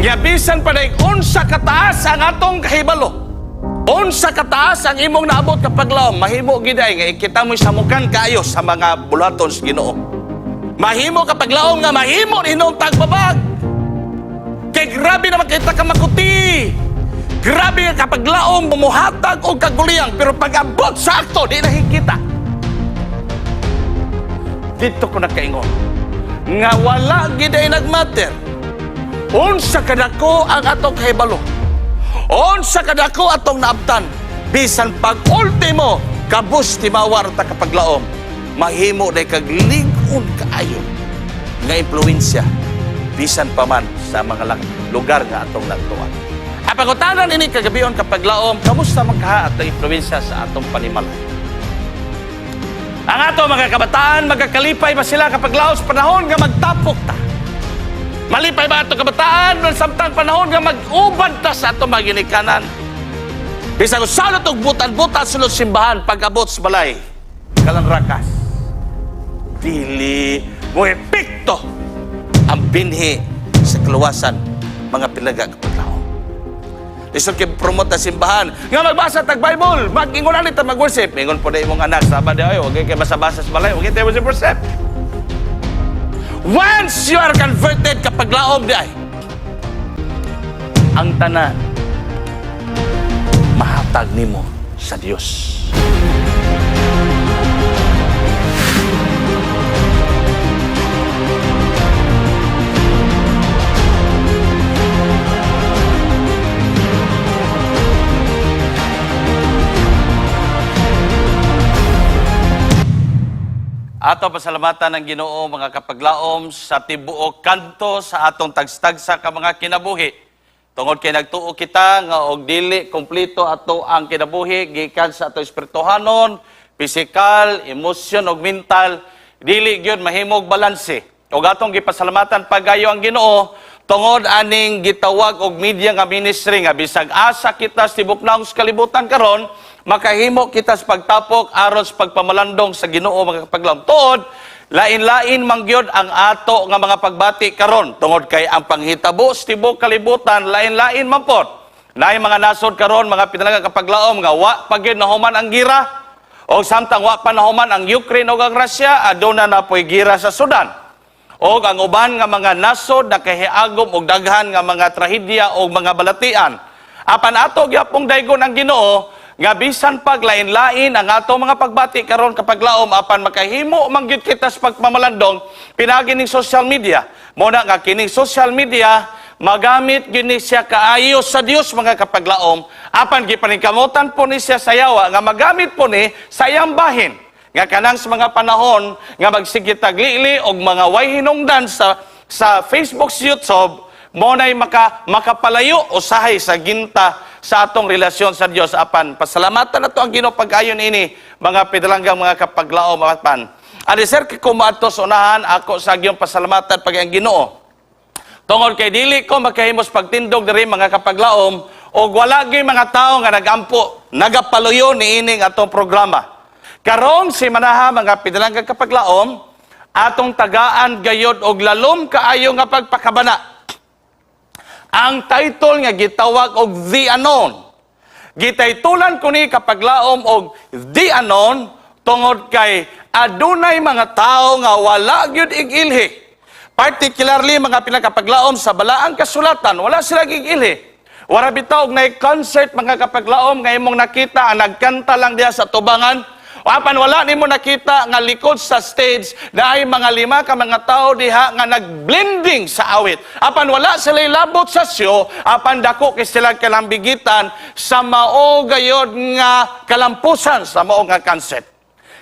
Nga bisan pa daig unsa kataas ang atong kahibalo, unsa kataas ang imong naabot kapaglaom, mahimo gid ay nga kita mo'y samukan kaayo sa mga bulaton sa Ginoo. Mahimo kapaglaom nga mahimo ninong tagbabag. Kay grabe naman kita ka makuti. Grabe nga kapaglaom mumuhatag og kaguliyang, pero pag abot sa akto di na hikita. Dito ko nakaingon nga wala gid ay nagmatter unsa kadako ang atong kahibalo, unsa kadako atong naabtan, bisan pag ultimo kabus timawar ta kapaglaom, mahimo day kag lig-on kaayo nga impluwensya bisan pa man sa mga lugar nga atong nagtuan. Ang pangutanan ini kagabion kapaglaom, kamusta man kaha atong impluwensya sa atong panimalay? Ang ato mga kabataan, magkakalipay ba sila kapag laos panahon nga magtapok ta? Malipay ba ato kabataan samtang panahon nga mag-uban ta sa ato mga ginikanan? Bisan kung salot og butan-butan sulod simbahan, pag-abot sa balay, kalang rakas. Dili mo epekto ang binhi sa kaluwasan, mga pilaga kapaglaom. Lisod kay promote ta simbahan nga magbasa tag Bible, mag-ingon ani ta mag-worship. Ingon po na imong anak, sabad ay wag kay basa-basa sa balay, wag kay worship worship. Once you are converted kapaglaom di ay ang tanan mahatag nimo sa Dios. Ato pasalamatan ng Ginoo mga kapaglaom sa tibuok kanto sa atong tagstagsa ka mga kinabuhi. Tungod kay nagtuo kita nga og dili kompleto ato ang kinabuhi gikan sa ato espirituhanon, pisikal, emosyon ug mental, dili gyud mahimog balanse. Ug atong gipasalamatan pagayo ang Ginoo tungod aning gitawag og media nga ministry nga bisag asa kita sa tibok naong sa kalibutan karon, makahimo kita sa pagtapok aron sa pagpamalandong sa Ginoo mga kapaglaom. Tuod, lain-lain man gyud ang ato nga mga pagbati karon tungod kay ang panghitabo sa tibok kalibutan lain-lain man pod. Naay mga nasod karon mga pinalaga kapaglaom nga wa pa gyud nahuman ang gira, og samtang wa pa nahuman ang Ukraine ug ang Russia, aduna na poy gira sa Sudan. Og ang uban nga mga nasod nakahiagom og daghan nga mga trahedya og mga balatian. Apan ato gyapong daygon ang Ginoo nga bisan pag lain-lain ang ato mga pagbati karon kapaglaom, apan makahimo man gyud kita sa pagpamalandong pinaagi ning social media. Mo na nga kining social media magamit gyud ni siya kaayo sa Dios mga kapaglaom, apan gipaningkamotan po ni siya sa yawa nga magamit po ni sa iyang bahin. Nga kanang sa mga panahon nga magsigit taglili og mga way hinungdan sa Facebook, sa YouTube, mo nay makapalayo usahay sa ginta sa atong relasyon sa Dios. Apan pasalamatan nato ang Ginoo pag-ayon ini mga pidalanggang mga kapaglaom. Apan ani sir kay kumadto sa unahan, ako sa gyud pasalamatan pag ang Ginoo tungod kay dili ko makahimos pagtindog diri mga kapaglaom og wala gyud mga tawo nga nagampo nagapaluyo niining atong programa. Karong si manaha mga pidalanggang kapaglaom, atong tagaan gayod og lalom kaayo nga pagpakabana. Ang title nga gitawag og The Unknown. Gitaytulan ko ni kapaglaom og The Unknown tungod kay adunay mga tawo nga wala gyud igilhi. Particularly mga pinakapaglaom sa balaang kasulatan, wala sila gigilhi. Wala bitaw og nay concert mga kapaglaom nga imong nakita ang nagkanta lang diha sa tubangan. Apan wala nimo nakita nga likod sa stage na ay mga lima ka mga tao diha nga nagblending sa awit. Apan wala sila labot sa show, apan dako kay sila kalambigitan sa mao gayod nga kalampusan sa mao nga concert.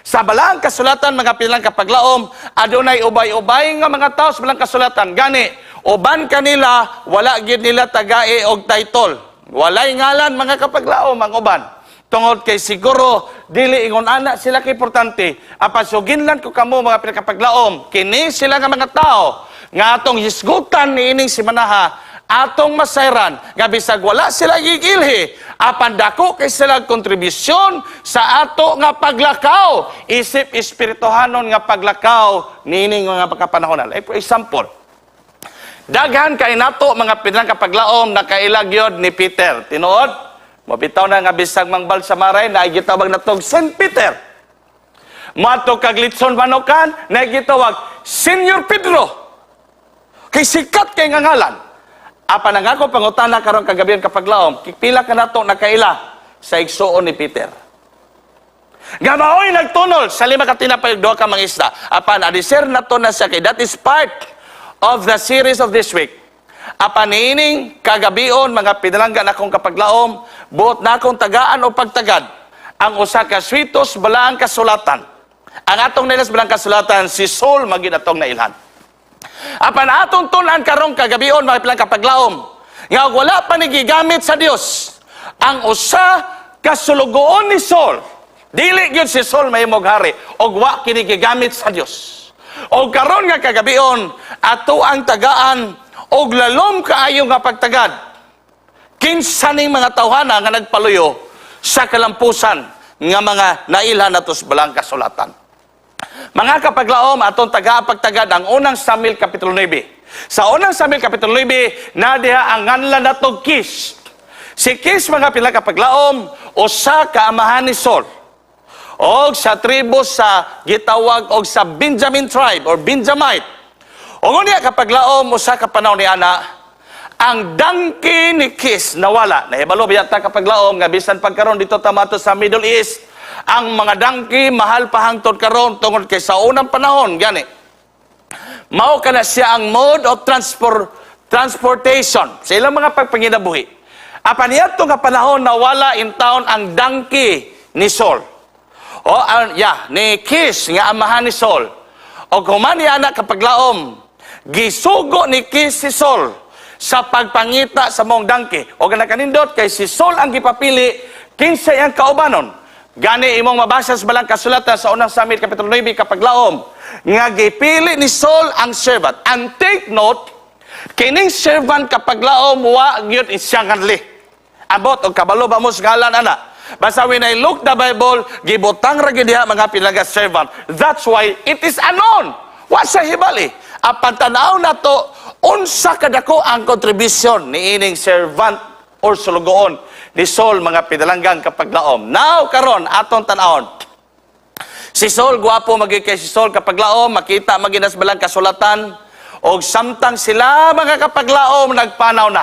Sa balaang kasulatan mga pilang kapaglaom, adunay ubay-ubay nga mga tao sa balaang kasulatan. Gani, uban kanila wala gyud nila tagae og title. Walay ngalan mga kapaglaom ang uban. Tungod kay siguro dili ingon ana sila kay importante. Apan suginlan ko kamo mga pinakapaglaom, kini sila nga mga tao nga atong hisgutan niining simanaha, atong masayran nga bisag wala sila gigilhi, apan dako kay sila kontribusyon sa ato nga paglakaw, isip espirituhanon nga paglakaw niining mga pagkapanahonan. Like for example, Daghan kay nato, mga pinang kapaglaom, nakaila gyud ni Peter. Tinuod? Mabitaw na nga bisag mangbal sa maray na gitawag natog Saint Peter. Mato kag litson manukan na gitawag Senior Pedro. Kay sikat kay nga ngalan. Apan ang ako pangutana karon kagabi, kapaglaom, pila ka nato nakaila sa igsuon ni Peter nga maoy nagtunol sa lima ka tinapay ug duha ka mga isda? Apan adiser nato na siya kay that is part of the series of this week. Apan niining kagabion, mga pinalangga akong kapaglaom, buot na akong tagaan o pagtagad ang usa ka switos balaang kasulatan. Ang atong nailas balaang kasulatan, si Saul magid atong nailhan. Apan atong tun-an karong kagabion, mga pilang kapaglaom, nga wala pa ni gigamit sa Dios ang usa ka sulugoon ni Saul, dili gyud si Saul mahimong hari og wa kini gigamit sa Dios. Og karon nga kagabion, ato ang tagaan og lalom kaayo nga pagtagad kinsa ning mga tawhana nga nagpaluyo sa kalampusan nga mga nailhan nato sa balang kasulatan. Mga kapaglaom, atong taga pagtagad ang Unang Samuel Kapitulo 9. Sa Unang Samuel Kapitulo 9, na diha ang nganlan nato Kish. Si Kish, mga pila kapaglaom, usa ka amahan ni Saul. Og sa tribo sa gitawag og sa Benjamin tribe or Benjamite. Og unya, kapaglaom, usa ka panahon ni ana, ang donkey ni Kish nawala. Nahibalo ba yata, kapaglaom, nga bisan pagkaron dito tamato sa Middle East, ang mga donkey mahal pa hangtod karon tungod kay sa unang panahon gani, mao kana siya ang mode of transportation sa ilang mga pagpanginabuhi. Apan niadto nga panahon, nawala in town ang donkey ni Saul. O yeah, ni Kish nga amahan ni Saul. Og human ni ana, kapaglaom, gisugo ni Kish si Saul sa pagpangita sa mong donkey. O nakanindot kay si Saul ang gipapili kinsa iyang kaubanon. Gani imong mabasa sa balang kasulatan sa Unang Samuel Kapitulo 9, kapaglaom, nga gipili ni Saul ang servant. And take note, kining servant, kapaglaom, wa gyud siya nganli. Abot og kabalo ba mo sa ngalan ana? Basta when I look the Bible, gibutang ra gyud diha, mga pilaga, servant. That's why it is unknown. Wa sa hibali. Apan tan-aw nato unsa kadako ang contribution ni ining servant or sulugoon ni Saul, mga pinalanggang kapaglaom. Now karon atong tan-awon. Si Saul, gwapo magi kay si Saul, kapaglaom, makita maginas balang kasulatan og samtang sila, mga kapaglaom, nagpanaw na.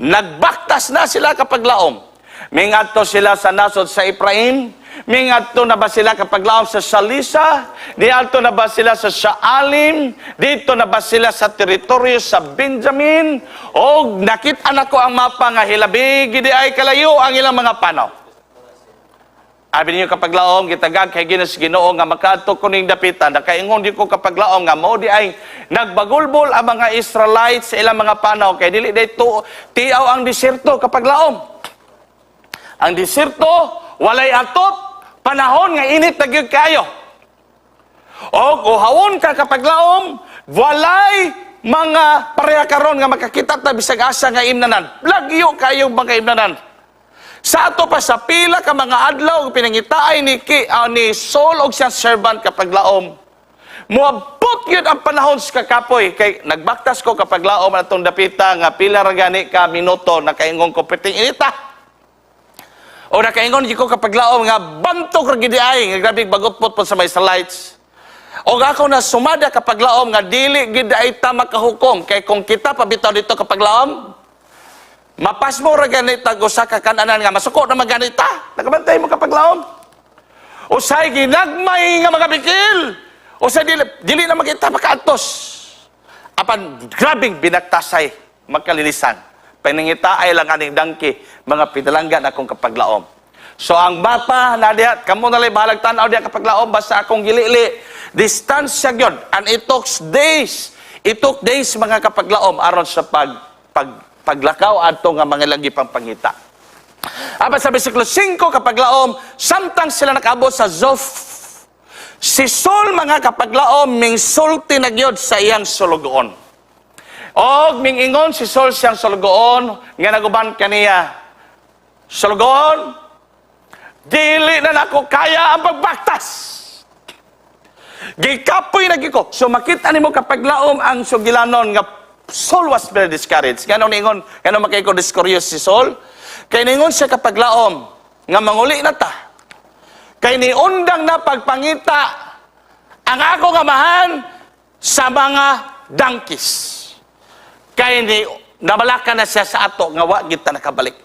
Nagbaktas na sila, kapaglaom. Mingadto sila sa nasod sa Ephraim. Mingadto na ba sila, kapaglaom, sa Salisa? Niadto na ba sila sa Shaalim? Dito na ba sila sa teritoryo sa Benjamin? Og nakita nako ang mapa nga hilabi gidi ay kalayo ang ilang mga panaw. Abi ninyo, kapaglaom, gitagag kay Ginas Ginoo nga makaadto ko ning dapitan. Nakaingon di ko, kapaglaom, nga mao di ay nagbagulbol ang mga Israelites sa ilang mga panaw kay dili dayto tiaw ang diserto, kapaglaom. Ang diserto walay atop, panahon nga init na gyud kayo. O uhawon ka, kapaglaom, walay mga pareha karon nga makakita ta bisag asa nga imnanan. Lagyo kayo mga imnanan. Sa ato pa sa pila ka mga adlaw pinangitaay ni Saul og siyang servant, kapaglaom. Moabot yun ang panahon sa kakapoy kay nagbaktas ko, kapaglaom, atong dapita nga pila ra gani ka minuto, nakaingon ko perting inita. O nakaingon ko, kapaglaom, nga bantog ra gid ay nga grabe bagutpot po sa may Israelites. O ako na sumada, kapaglaom, nga dili gid ay ta makahukom kay kung kita pabitaw dito, kapaglaom, mapasmo ra gani tag usa ka kananan nga masuko na man ganita. Nakabantay mo, kapaglaom. Usay ginagmay nga mga bikil. Usay dili, dili na magita makaantos. Apan grabing binaktasay magkalilisan. Paningita ay lang aning donkey, mga pinalanggan akong kapaglaom. So ang mapa na diha, kamo na lang bahalag tan-aw diha, kapaglaom, basta akong gilili. Distansya gyud and it took days. It took days, mga kapaglaom, aron sa pag pag paglakaw adto nga mga lagi pang pangita. Apan sa versikulo 5, kapaglaom, samtang sila nakaabot sa Zof, si Saul, mga kapaglaom, ming sulti na gyud sa iyang sulugoon. Og mingingon si Saul siyang sulugoon nga naguban kaniya, "Sulugoon, dili na nako kaya ang pagbaktas. Gikapoy na gyud ko." So makita nimo, kapaglaom, ang sugilanon nga Saul was very discouraged. Ngano ningon, ngano makay ko discouraged si Saul? Kay ningon siya, kapaglaom, nga manguli na ta. Kay niundang na pagpangita ang akong amahan sa mga donkeys. Kay ni nabalaka na siya sa ato nga wa gid ta nakabalik.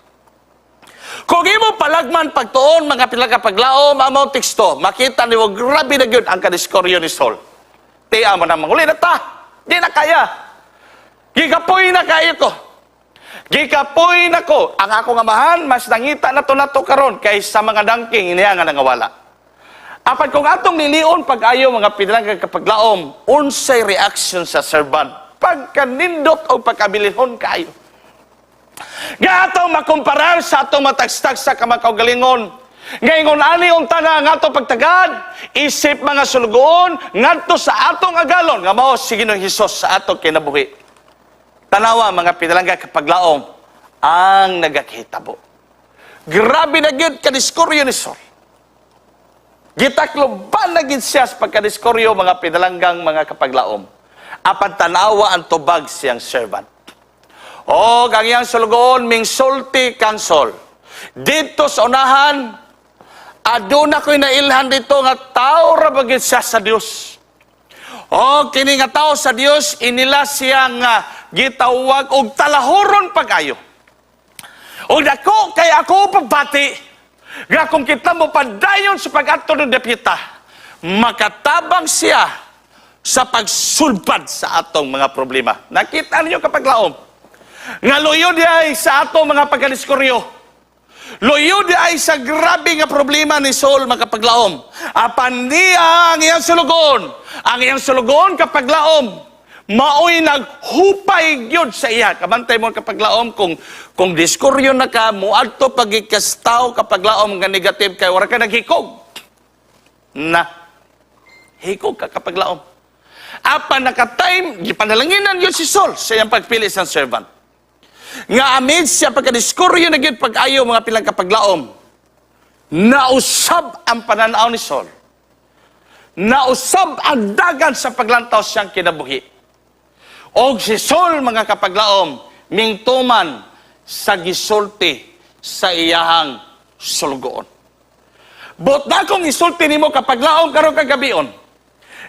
Kung imo palagman pagtuon, mga pila kapaglaom, among teksto, makita niyo grabe na gyud ang kadiskoryo ni Saul. Tiya mo na manguli na ta. Di na kaya. Gikapoy na kayo ko. Gikapoy na ko. Ang akong amahan, mas nangita na to nato karon kaysa mga donkey niya nga nangawala. Apan kung atong lilion pag-ayo, mga pinilang kapaglaom, unsay reaction sa servant? Pagkanindot o pagkabilihon kaayo. Nga atong makumparar sa atong matagstag sa kamakaugalingon. Ngayon ani unta na ang atong pagtagad, isip mga sulugoon, ngadto sa atong agalon, nga mao si Ginoong Hesus sa atong kinabuhi. Tanawa, mga pinalangga kapaglaom, ang nagakahitabo. Grabe na gyud kadiskuryo ni Saul. Gitakloban na gyud siya sa pagkadiskuryo, mga pinalanggang mga kapaglaom. Apan tanawa ang tubag siyang servant. O ang iyang sulugoon mingsulti kang Saul. Dito sa unahan, aduna ko'y nailhan dito nga tao ra ba gyud siya sa Dios. O kini nga tao sa Dios, inila siya nga gitawag og talahuron pag-ayo. O dako kay ako pagbati nga kung kita mo padayon sa pag-adto ng dapita, makatabang siya sa pagsulbad sa atong mga problema. Nakita ninyo, kapaglaom, nga luyo di ay sa atong mga pagkadiskuryo. Luyo di ay sa grabe nga problema ni Saul, makapaglaom. Apan niya ang iyang sulugoon. Ang iyang sulugoon, kapaglaom, maoy naghupay gyud sa iya. Kabantay mo, kapaglaom, kung diskuryo na ka, muadto pagikastaw, kapaglaom, nga negative kay wala ka naghikog. Na. Hikog ka, kapaglaom. Apan nakatime, gipanalanginan yun si Saul sa iyang pagpili sa servant. Nga amid siya pagkadiskuryo na gyud pag-ayo, mga pilang kapaglaom, nausab ang pananaw ni Saul. Nausab ang dagan sa paglantaw siyang kinabuhi. Og si Saul, mga kapaglaom, mingtuman sa gisulti sa iyahang sulugoon. But na kong isulti nimo, kapaglaom, karon kagabion,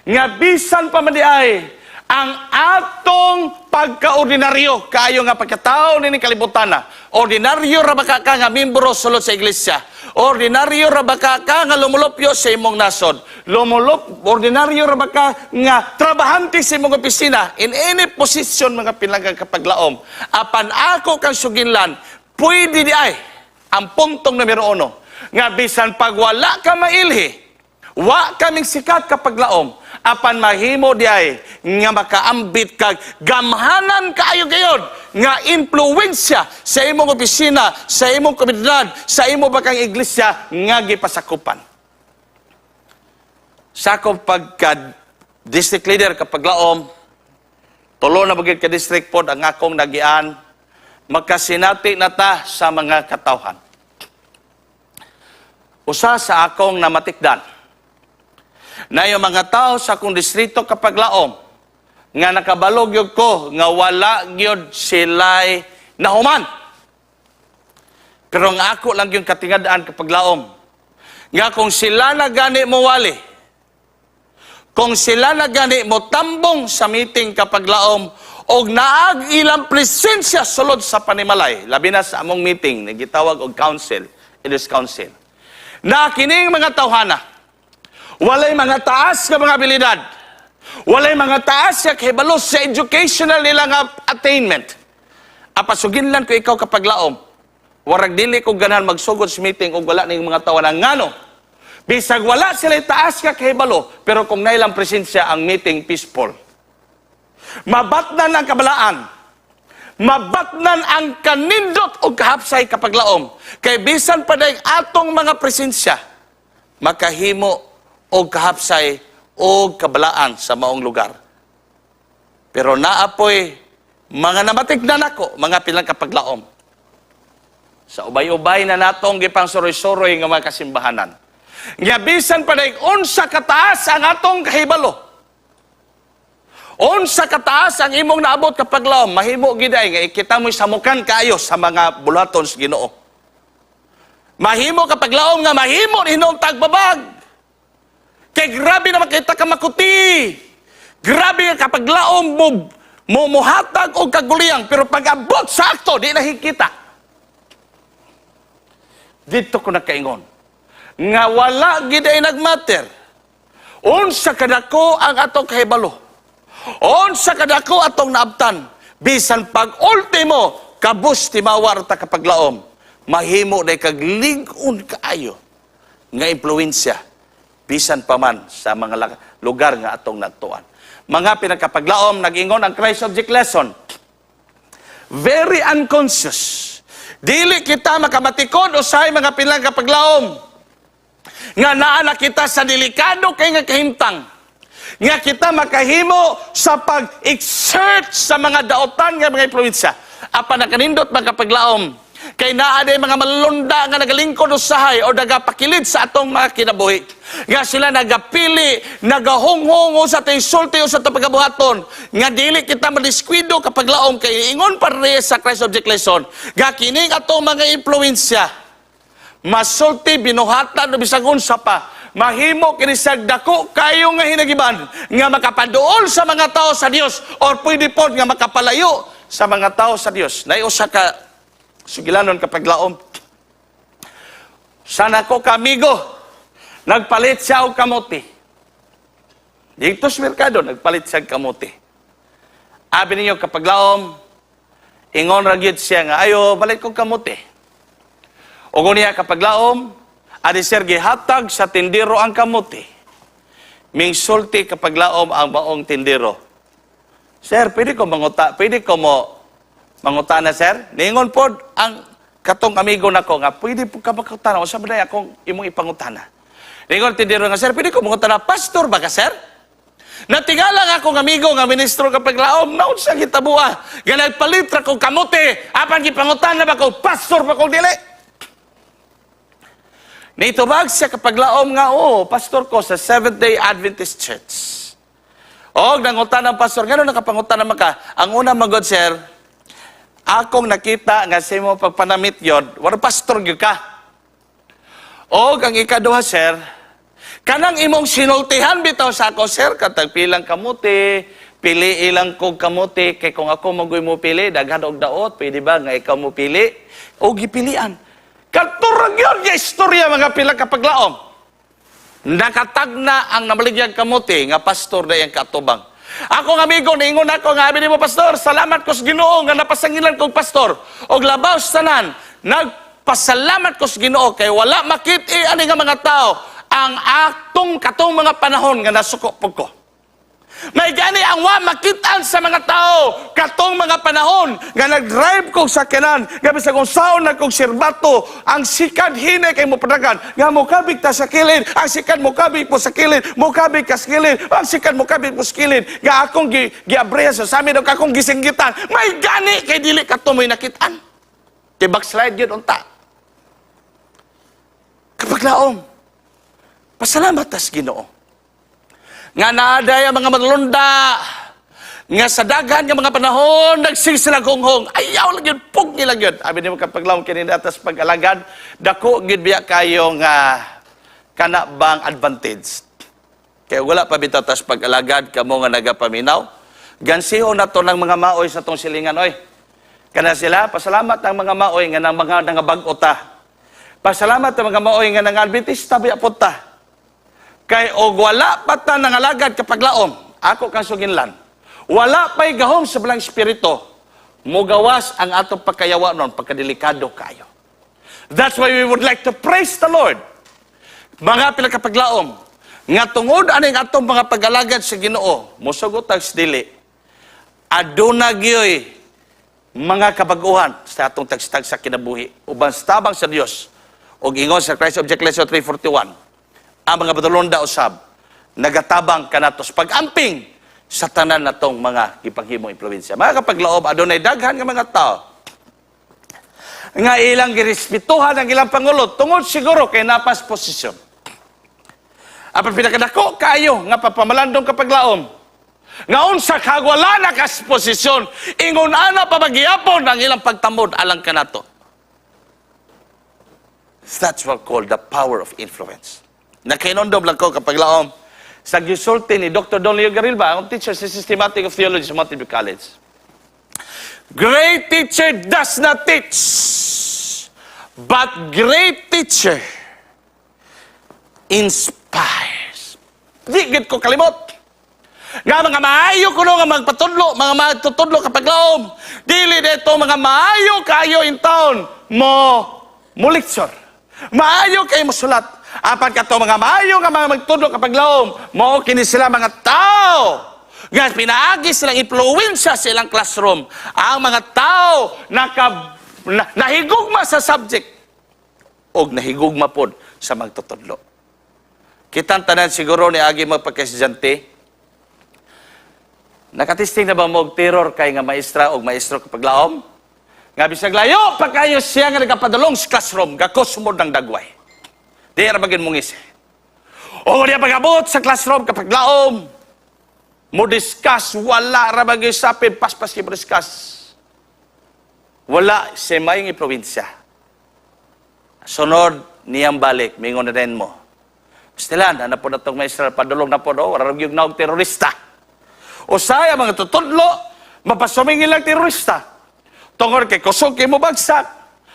nga bisan pa man di ay ang atong pagkaordinaryo kaayo nga pagkatao nini kalibutan na. Ordinaryo ra ba ka nga membro sulod sa iglesia? Ordinaryo ra ba ka nga lumulupyo sa imong nasod? Ordinaryo ra ba ka nga trabahante sa imong opisina? In any position, mga pinanggang kapaglaom, apan ako kang suginlan, pwede di ay ang puntong numero uno nga bisan pag wala ka mailhi, wa kaming sikat, kapaglaom, apan mahimo di ay nga makaambit kag gamhanan kaayo gayod nga impluwensya sa imong opisina, sa imong komunidad, sa imo ba kang iglesia nga gipasakupan. Sa akong pagka district leader, kapaglaom, tulo na bagid ka district pod ang akong nagian, makasinati na ta sa mga katawhan. Usa sa akong namatikdan na yung mga tao sa akong distrito, kapaglaom, nga nakabalog gyud ko nga wala gyud sila'y nahuman. Pero ang ako lang yung katingad-an, kapaglaom, nga kung sila na gani mo wali, kung sila na gani mo tambong sa meeting, kapaglaom, og naag ilang presensya sulod sa panimalay, labi na sa among meeting, nagitawag og council, elders council, na kining mga tawhana, walay mga taas nga mga abilidad, walay mga taas nga kahibalo sa educational nila nga attainment. Apasuginlan ko ikaw, kapaglaom, warag dili ko ganahan magsugod sa meeting og wala ning mga tawana. Ngano? Bisag wala sila taas nga kahibalo, pero kung nailang presensya, ang meeting peaceful. Mabatnan ang kabalaan. Mabatnan ang kanindot o kahapsay, kapaglaom. Kay bisan pa dayong atong mga presensya, makahimo o kahapsay o kabalaan sa maong lugar. Pero naapoy mga namatignan ako, mga pilang kapaglaom, sa ubay-ubay na natong gipang suroy-suroy nga mga kasimbahanan. Nga bisan pa dayong unsa kataas ang atong kahibalo, Unsa kataas ang imong naabot, kapaglaom, mahimo gid ay nga kita mo'y samukan kaayo sa mga buluhaton sa Ginoo. Mahimo, kapaglaom, nga mahimo ni hinuon tagbabag. Kay grabe naman kita ka makuti. Grabe nga, kapaglaom, mo mo muhatag og kaguliyang, pero pag abot sa akto, di na hikita. Dito ko nakaingon nga wala gid ay nagmatter. Unsa kadako ang atong kahibalo, unsa kadako atong naabtan, bisan pag ultimo kabus timawa ta, kapaglaom, mahimo day kag lig-on kaayo nga impluwensya bisan pa man sa mga lugar nga atong nagtuan. Mga pinakapaglaom, nag-ingon ang Christ Object Lesson, very unconscious. Dili kita makamatikod usahay, mga pilang kapaglaom, nga naa na kita sa delikado kay nga kahimtang nga kita makahimo sa pag-exert sa mga daotan nga mga impluwensya. Apan nakanindot, mga kapaglaom, kay naa day mga malunda nga nagalingkod usahay o nagapakilid sa atong mga kinabuhi. Nga sila nagapili, nagahunghong sa atong sulti o sa atong pagabuhaton. Nga dili kita madiskwido, kapaglaom, kay ingon pa rin sa Christ Object Lesson. Nga kining atong mga impluwensya, masulti, binuhatan o bisag unsa pa, mahimo kini sa dako kayo nga hinagiban nga makapaduol sa mga tao sa Dios or pwede pod nga makapalayo sa mga tao sa Dios. Nay usa ka sugilanon, kapaglaom. Sana ko kamigo, nagpalit siya og kamote. Dito sa merkado, nagpalit siya og kamote. Abi ninyo, kapaglaom, ingon ra gyud siya nga, "Ayo, balik kog kamote." O niya, kapaglaom, adi sir, gihatag sa tindero ang kamote. Mingsulti, kapaglaom, ang maong tindero. "Sir, pwede ko mo mangutana, sir?" Ningon pod ang katong amigo nako nga, "Pwede po ka mangutana. Unsa ba day akong imong ipangutana?" Ningon tindero nga, "Sir, pwede ko mangutana, pastor ba ka, sir?" Natingala nga akong amigo nga ministro, kapaglaom, naunsa gitabua? Nga nagpalit ra kog kamote, apan gipangutana ba ko, pastor ba kog dili? Nitubag siya, kapaglaom, nga, "Oo, pastor ko sa Seventh-day Adventist Church." Og nangutan ang pastor, "Ngano nakapangutan naman ka?" "Ang una magod, sir, akong nakita nga sa imo pagpanamit yon, wala pastor gyud ka. Og ang ikaduha, sir, kanang imong sinultihan bitaw sa ako, sir, katag pilang kamote, pili ilang kog kamote, kay kung ako magoy mo pili, daghan og daot, pwede ba nga ikaw mo pili?" O gipilian. Katurag yun nga istorya, mga pila kapaglaom. Nakatagna ang namaligyang kamote nga pastor na iyang katubang. Ako nga amigo, niingon ako nga, "Abi nimo, pastor, salamat ko sa Ginoo nga napasangilan kong pastor. Og labaw sa tanan, nagpasalamat ko sa Ginoo kay wala makit-i ani nga mga tao ang atong katong mga panahon nga nasuko pud ko." May gani ang wa makitaan sa mga tao katong mga panahon nga nag-drive ko sa kanan, nga bisag unsaon na kog sirbato, ang sikad hinay kay mo padagan nga mokabig ta sa kilid, ang sikad mokabig po sa kilid, mokabig ka sa kilid, ang sikad mokabig po sa kilid, nga akong giabreha sa sami og akong gisinggitan. May gani kay dili kato mo'y nakitaan kay backslide yun unta. Kapaglaom, pasalamat tas Ginoo nga naaday ang mga manlunda nga sa daghan nga mga panahon nagsigsila gonghong, ayaw lang yun, pugni lang yun. Abi nimo, kapaglaom, kini atas pag-alagad, dako gid biya kayo nga kana bang advantage kaya wala pa bitaw tas pag-alagad. Kamo nga nagapaminaw, gansiho na to ng mga maoy sa tong silingan oy. Kana sila, pasalamat ang mga maoy nga nang mga nangabag-o ta, pasalamat ang mga maoy nga nang Adventista biya pud ta. Kay og wala pa ta nangalagad, kapaglaom, ako kang suginlan, wala pa'y gahom sa Balang Espiritu, mugawas ang atong pagkayawa nun, pagkadelikado kayo. That's why we would like to praise the Lord, mga pinakapaglaom, nga tungod aning atong mga pag-alagad sa Ginoo, mosugot tag dili, aduna gyoy mga kabaguhan sa atong tagstag sa kinabuhi uban sa tabang sa Dios. Og ingon sa Christ Object Lesson 341, ang mga badulonda usab nagatabang kanatos pag-amping sa tanan natong mga gipanghimong impluwensya. Mga kapaglaom, adunay daghan nga mga tao nga ilang girespetuhan ang ilang pangulo tungod siguro kay napas posisyon. Apan pinakadako kaayo nga pagpamalandong, kapaglaom, Nga unsa ka wala na kas posisyon, ingon ana pa magyapon ang ilang pagtamod alang kanato. That's what called the power of influence. Nakainondom lang ko, kapaglaom, sa gisulti ni Dr. Don Leo Garilba, ang teacher sa Systematic of Theology sa Mountain View College. "Great teacher does not teach, but great teacher inspires." Di gid ko kalimot. Nga mga maayo kuno nga magpatudlo, mga magtutudlo, kapaglaom. Dili dito mga maayo kayo in town mo mo lecture. Maayo kay mo sulat. Apan kato mga maayo nga mga magtudlo, kapaglaom, mao kini sila mga tao nga pinaagi silang impluwensya sa ilang classroom. Ang mga tao nahigugma sa subject og nahigugma pod sa magtutudlo. Kitang tanan siguro ni agi magpagka-estudyante. Nakatesting na ba mo og terror kay nga maestra o maestro, kapaglaom? Nga bisag layo pa kayo siya nga nagapadulong sa classroom, gakosmod ng dagway. Di ra bagin mong isi. O niya pag-abot sa classroom, kapaglaom, mo discuss, wala ra bagay sapin, paspas kay mo discuss. Wala siya mayong probinsya. Sunod niyang balik, mingon na din mo. Stilan, na po na itong maestra, padulong na po, no? Wala yung naog terorista. Usay ang mga tutudlo, mapasumingil lang terorista. Tungod kay kusog kay mo bagsak.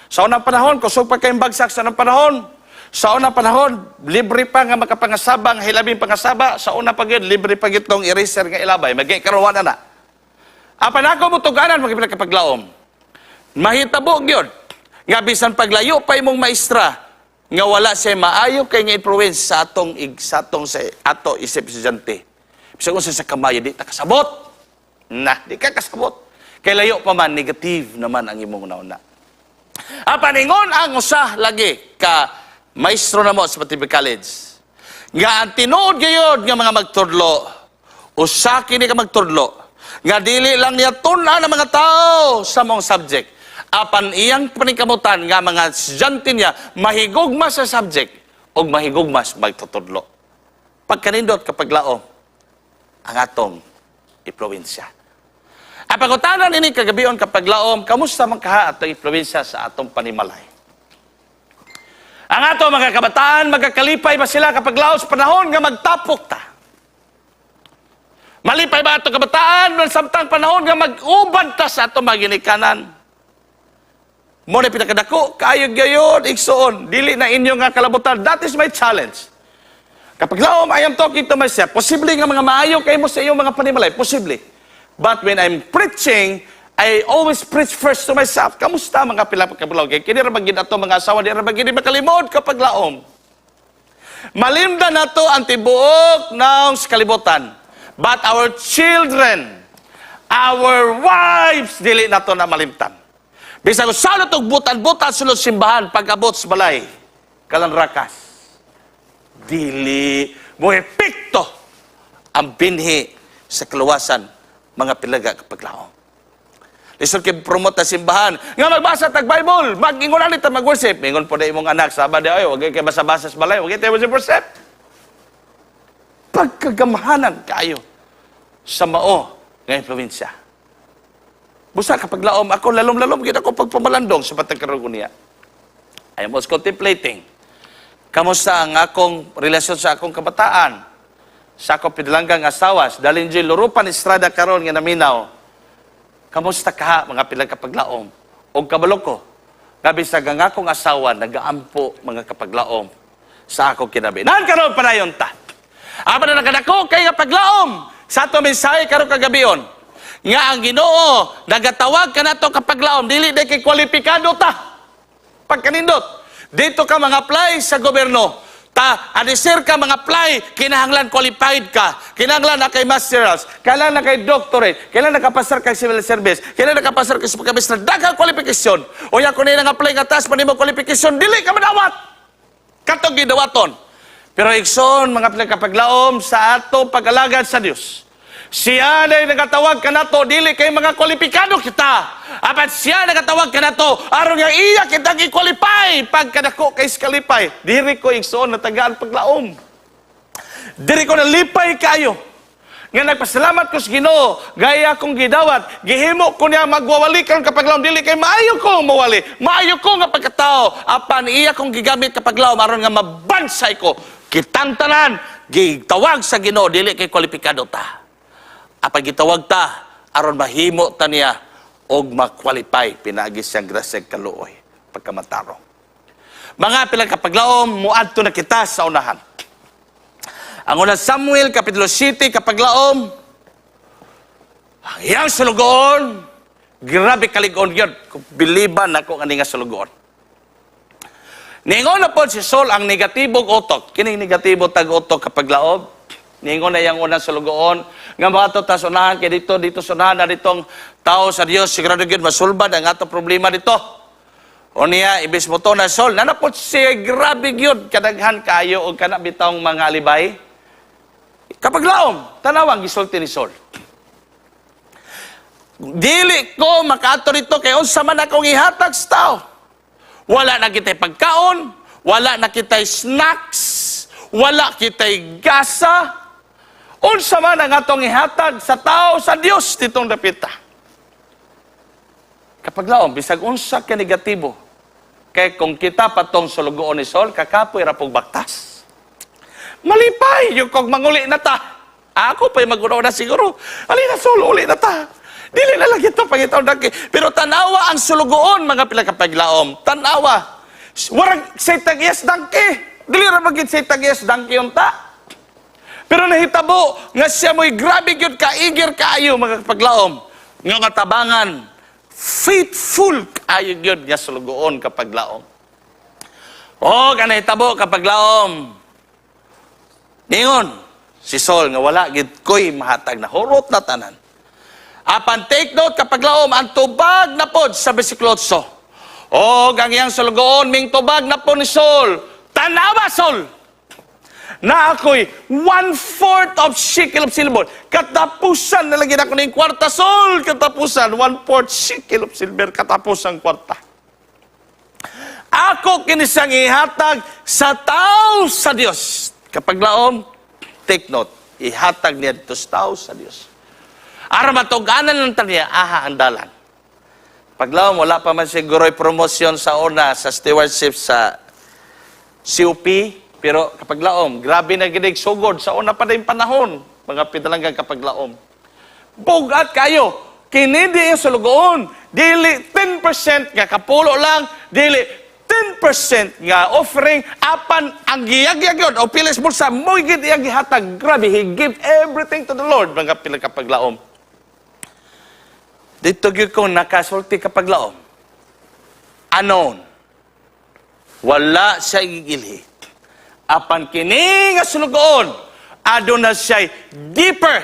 Sa unang panahon, kusog pa kayong bagsak sa unang panahon. Sa unang panahon, libre pa nga makapangasaba, ang hilabing pangasaba. Sa una pa gyud, libre pa gyud tong eraser nga ilabay. Magay karon na na. Apan ako mo tuganan, mga kapaglaom. Mahitabo gyud nga bisan paglayo pa imong maestra nga wala siya maayo kay nga influence sa atong sa ato isip estudyante. Bisan unsa sa kamayo, di ta kasabot. Na, di ka kasabot. Kay layo pa man, negative naman ang imong una-una. Apan ingon ang usa lagi ka maestro na mo sa Patibi College, nga ang tinuod gayod nga mga magtudlo, usa kini ka magtudlo nga dili lang niya tun-an ang mga tao sa mong subject, apan iyang paningkamutan nga mga estudyante niya mahigugma sa subject ug mahigugma sa magtutudlo. Pagkanindot, kapaglaom, ang atong impluwensya. Ang pangutanan ini kagabion, kapaglaom, kamusta man kaha atong impluwensya sa atong panimalay? Ang ato mga kabataan, magkakalipay ba sila, kapaglaom, sa panahon nga magtapok ta? Malipay ba atong kabataan samtang panahon nga mag-uban ta sa atong mga ginikanan? Mo na pinakadako, kayo gayon, igsoon, dili na inyo nga kalabutan. That is my challenge. Kapaglaom, I am talking to myself. Posible nga mga maayo kayo mo sa iyong mga panimalay. Posible. But when I'm preaching, I always preach first to myself. Kamusta mga pilapagkabulaw? Kaya kini ra gyud ato mga asawa, di ra gyud makalimod, kapaglaom. Malimdan nato ang tibuok ng kalibutan. But our children, our wives, dili nato na malimtan. Bisag sa natog butan-butan sulod simbahan, pag-abot sa balay, kalanrakas. Dili mo epekto ang binhi sa kaluwasan, mga pilaga, kapaglaom. Lisod kay promote sa simbahan nga magbasa tag Bible, mag-ingon ani ta mag-worship. Mingon po na imong anak, Sabado ay, wag kay basa-basa sa balay, wag kay worship. Pagkagamhanan kayo sa mao nga impluwensya. Busa, kapaglaom, ako lalom-lalom gid ako pagpamalandong sa patagkaroon niya. I was contemplating. Kamusta ang akong relasyon sa akong kabataan? Sa akong pinalanggang asawa, Dalin Joy Lurupan Estrada karon nga naminaw. Kamusta ka, mga pilang kapaglaom? O kabalo ko, nga bisag ang akong asawa nagaampo, mga kapaglaom, sa akong kinabi. Nan karon padayon ta. Apan na nakadako kay nga paglaom sa ato mensahe karon kagabion. Nga ang Ginoo nagatawag kanato, kapaglaom, dili day kay kwalipikado ta. Pagkanindot, dito ka mga apply sa gobyerno. Ta, anisir ka mga apply, kinahanglan qualified ka. Kinahanglan na kay masterals, kailangan na kay doctorate, kailangan nakapasar kay civil service, kailangan nakapasar kay sa daghang kwalifikasyon. O yan, kung nang apply nga taas pa nimo kwalifikasyon, dili ka madawat. Katong gidawaton. Pero igsoon, mga pinagkapaglaom, sa ato pag-alagad sa Dios, siya na nagatawag kanato, dili kay mga kwalipikado kita. Apan siya nagatawag kanato, aron nga iya kitang i-qualify pagkadako kay kalipay. Diri ko, igsoon, natagaan paglaom. Diri ko nalipay kayo. Nga nagpasalamat ko sa Ginoo, gaya akong gidawat, gihimo ko niya magwawali karon, kapaglaom, dili kay maayo ko mawali, maayo ko nga pagkatao, apan iya kong gigamit, kapaglaom, aron nga mabansay ko. Kitang tanan, gitawag sa Ginoo, dili kay kwalipikado ta. Apan gitawag ta aron mahimo ta niya og ma-qualify pinaagi siyang grasya, kaluoy, pagkamatarong. Mga pilang kapaglaom, muadto na kita sa unahan. Ang Unang Samuel, Kapitulo 7, kapaglaom, ang iyang sulugoon, grabe kalig-on yun. Biliban ako nga nga sulugoon. Ningon na po si Saul, ang negatibong utok. Kining negatibo tag utok, kapaglaom. Ningon na iyang unang sulugoon nga mga to ta sunahan kay dito dito sunahan na ditong tao sa Dios, sigurado gyud masulbad ang atong problema dito. O niya, ibis mo to na Saul, nanapot siya, grabe gyud kadaghan kayo og kana bitawng mga alibay. Kapaglaom, tanawang gisulti ni Saul. "Dili ko makaadto dito kay unsa man akong ihatag sa tao? Wala na kita'y pagkaon, wala na kita'y snacks, wala kita'y gasa. Unsa man ang atong ihatag sa tao sa Dios ditong dapita?" Kapaglaom, bisag unsa ka negatibo, kay kung kita patong sulugoon ni Saul, kakapoy ra pog baktas. Malipay, yung kog manguli na ta. Ako pa'y magunaw na siguro. "Alina, Saul, uli na ta. Dili na lang ito pangitaw daki." Pero tanawa ang sulugoon, mga pila kapaglaom. Tanawa. Warag say tag-iyas donkey. Dili ra magid say tag-iyas donkey unta. Pero nahitabo nga siya mo'y grabe gyud ka-eager kaayo, mga kapaglaom. Nga nga tabangan, faithful kaayo gyud nga sulugoon, kapaglaom. O kanahitabo, kapaglaom. Ningon si Saul nga wala gid ko'y mahatag na hurot na tanan. Apan take note, kapaglaom, ang tubag na pod sa bersikulo 8. O ang iyang sulugoon ming tubag na po ni Saul. "Tanawa, Saul, na ako'y one-fourth of shekel of silver." Katapusan na lang ako ng kwarta, Saul. Katapusan, one-fourth shekel of silver. Katapusan kwarta. Ako kini siyang ihatag sa tao sa Dios. Kapaglaom, take note, ihatag niya dito sa tao sa Dios. Aron matug-anan lang niya, aha ang dalan. Paglaom, wala pa man siguro promosyon sa una sa stewardship sa COP, pero kapaglaom, grabe na ginig sugod sa una pa din panahon, mga pinalanggang kapaglaom. Bugat kayo, kini di yung sulugoon, dili 10% nga kapulo lang, dili 10% nga offering, apan ang giyag-yag yun, o pilis bulsa, mo gid iyang gihatag. Grabe, he give everything to the Lord, mga pinagkapaglaom. Dito gyud ko nakasulti, kapaglaom. Anon, wala siya igilhi. Apan kini nga sulugoon, aduna siya deeper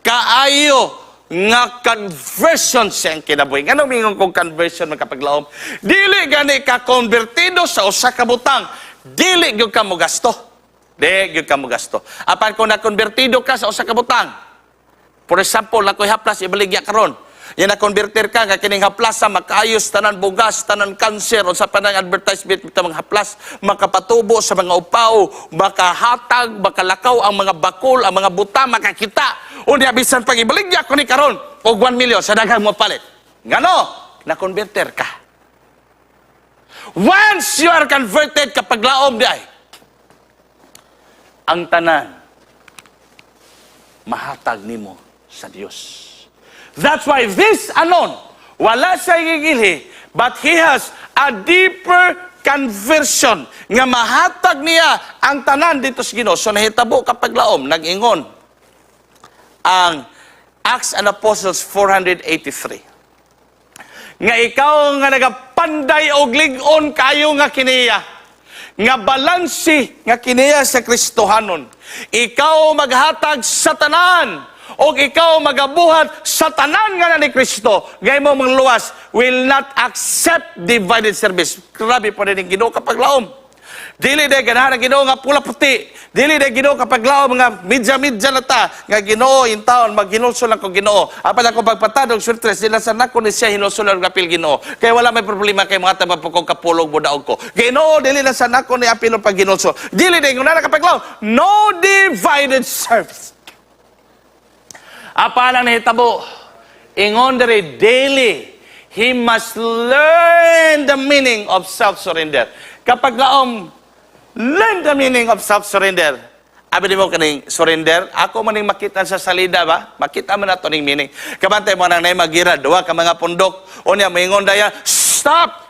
kaayo nga conversion sa iyang kinabuhi. Ngano mingon kong conversion, mga kapaglaom? Dili gani ka konbertido sa usa ka butang, dili gyud ka mogasto. Dili gyud ka mogasto. Apan kung nakonbertido ka sa usa ka butang, for example, nakoy haplas ibaligya karon. Yan, na-converter ka nga kining haplasa makaayos tanan bugas, tanan cancer, o sa panang advertisement bitaw mga haplas, makapatubo sa mga upaw, makahatag, makalakaw ang mga bakol, ang mga buta, makakita. Unya bisan pag ibaligya ko ni karon og 1 million sa daghang mo palit. Ngano? Na-converter ka. Once you are converted, kapaglaom di ay, ang tanan mahatag nimo sa Dios. That's why this anon, wala siya gigilhi, but he has a deeper conversion nga mahatag niya ang tanan dito sa Ginoo. So nahitabo, kapaglaom, nag-ingon ang Acts and Apostles 483 nga ikaw nga nagapanday og lig-on kayo nga kiniya nga balansi nga kiniya sa Kristohanon, ikaw maghatag sa tanan o ikaw magabuhat sa tanan nga na ni Kristo gay mo mangluwas, will not accept divided service. Grabe po din ang Ginoo, kapaglaom. Dili day ganahan ang Ginoo nga pula puti. Dili day Ginoo, kapaglaom, nga midya-midya na ta nga Ginoo in taon maghinulsol lang ko Ginoo. Apan ako pagpatadog surtres dili sa nako ni siya hinulsol og apil Ginoo. Kay wala may problema kay mga taba ko kapulog mo daog ko. Ginoo, dili na sa nako ni apil og paghinulsol. Dili day nguna, kapaglaom, no divided service. Apan ang nahitabo, ingon diri, daily, he must learn the meaning of self-surrender. Kapaglaom, learn the meaning of self-surrender. Abi nimo kaning surrender, ako man ning makita sa salida ba? Makita man nato ning meaning. Kabantay mo nang nay magira, duha ka mga pundok. Unya moingon daya, "Stop!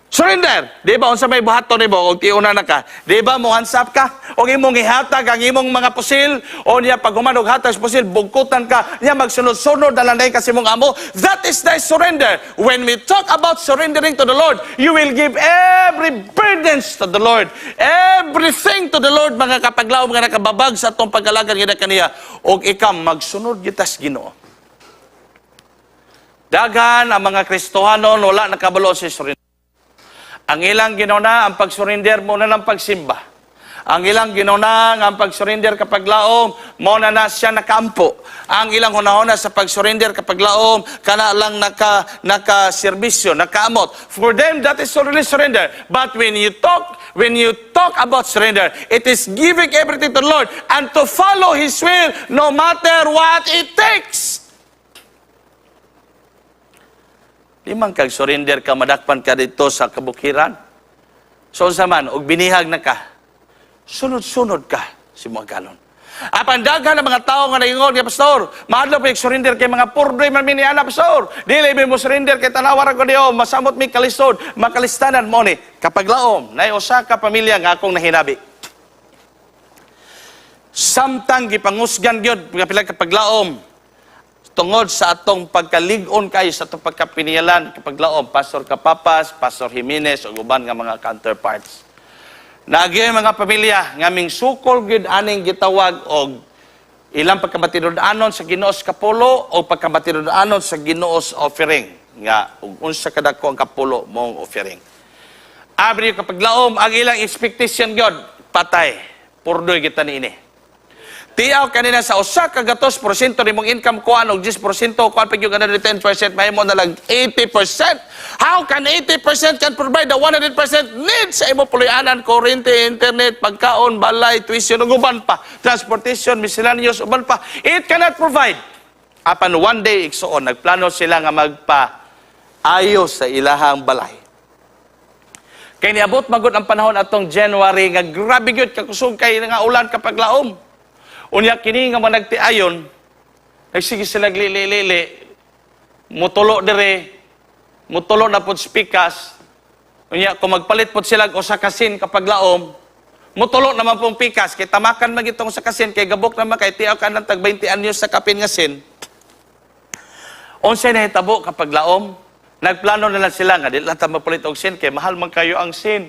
Surrender!" Di ba unsa may buhaton nimo og tiuna na ka? Di ba mo hansap ka? Og imong gihatag ang imong mga pusil, o niya pag human og hatag sa pusil, bugkutan ka, niya magsunod-sunod na lang dahil kasi mong amo. That is thy surrender. When we talk about surrendering to the Lord, you will give every burdens to the Lord. Everything to the Lord, mga kapaglaom nga nakababag sa atong pag-alagad nga kaniya. Og ikaw magsunod gitas Ginoo. Daghan ang mga Kristohanon wala nakabalo sa surrender. Ang ilang ginuna, ang pag-surrender mo na ng pagsimba. Ang ilang ginuna, ang pag-surrender kapaglaom, mo na na siya nakaampo. Ang ilang hunahuna sa pag-surrender kapaglaom, kana lang naka-serbisyo, nakaamot. For them, that is already surrender. But when you talk about surrender, it is giving everything to the Lord and to follow His will no matter what it takes. Di man kag surrender ka, madakpan ka dito sa kabukiran. So unsa man, og binihag na ka, sunod-sunod ka si mga galon. Apan daghan ang mga tao nga naingon nga, "Pastor, mahadlok mi surrender kay mga purdoy man mi ni ana, Pastor. Dili mi mo surrender kay tanawa ra ko diyo, masamot mi kalisod, makalistanan mo ni." Kapaglaom, nay usa ka pamilya nga akong nahinabi. Samtang gipangusgan gyud pila kapaglaom tungod sa atong pagkalig-on kayo sa atong pagkapinialan kapaglaom, Pastor Kapapas, Pastor Jimenez ug uban nga mga counterparts. Naagi mga pamilya nga ming sukol gyud aning gitawag og ilang pagkamatinud-anon sa Ginoo sa kapulo o pagkamatinud-anon sa Ginoo sa offering nga ug unsa kadako ang kapulo mong offering. Abri kapaglaom, ang ilang expectation gyud, patay. Purdoy kita niini. Tiyaw kanina sa 100% nimong income, kuan og 10%, kuan pa gyud another 10%, mahimo na lang 80%. How can 80% can provide the 100% need sa imo puloy-anan, kuryente, internet, pagkaon, balay, tuition, ug uban pa, transportation, miscellaneous, uban pa? It cannot provide. Apan one day, igsuon, nagplano sila nga magpa ayos sa ilahang balay. Kay niabot magud ang panahon atong January nga grabe gyud kakusog kay nga ulan kapaglaom. Unya kini nga mga nagtiayon, nagsige sila lili-lili, mutulo dire, mutulo na pod pikas. Unya kung magpalit pod sila og usa ka sin kapaglaom, mutulo naman pong pikas kay tamakan man gitong sa kasin kay gabok naman kay tiaw ka ng tag 20 anyos sa kapin nga sin. Unsay nahitabo kapaglaom, nagplano na lang sila nga di lang ta magpalit og sin kay mahal man kayo ang sin.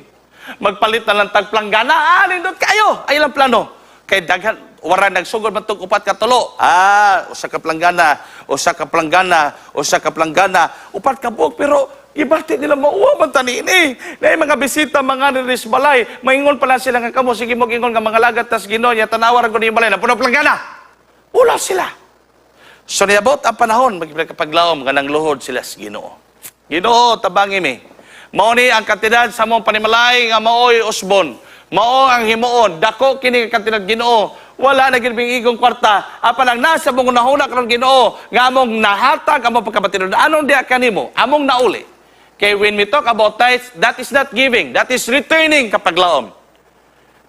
Magpalit na lang tag planggana, ah, nindot kayo. Ay lang plano. Kay daghan wara nagsugod man tong upat ka tulo. Ah, usa ka planggana, usa ka planggana, usa ka planggana, upat ka buok, pero ibati nila mauwa man tani ini. Naay mga bisita mga niris balay, maingon pa lang sila nga kamo sige mo ingon nga mga lagat tas Ginoo nya tanawa ra gud yung balay na puno planggana. Ulaw sila. So niabot ang panahon, magkapaglaom nga nang luhod sila sa Ginoo. "Ginoo, tabangi mi. Mao ni ang kantidad sa among panimalay nga maoy usbon. Mao ang himuon, dako kini nga kantidad, Ginoo. Wala na gid igong kwarta. Apan ang nasa mong hunahuna karon, Ginoo, nga among nahatag among pagkamatinud-anon diha kanimo, among nauli." Kay when we talk about tithes, that is not giving, that is returning kapaglaom.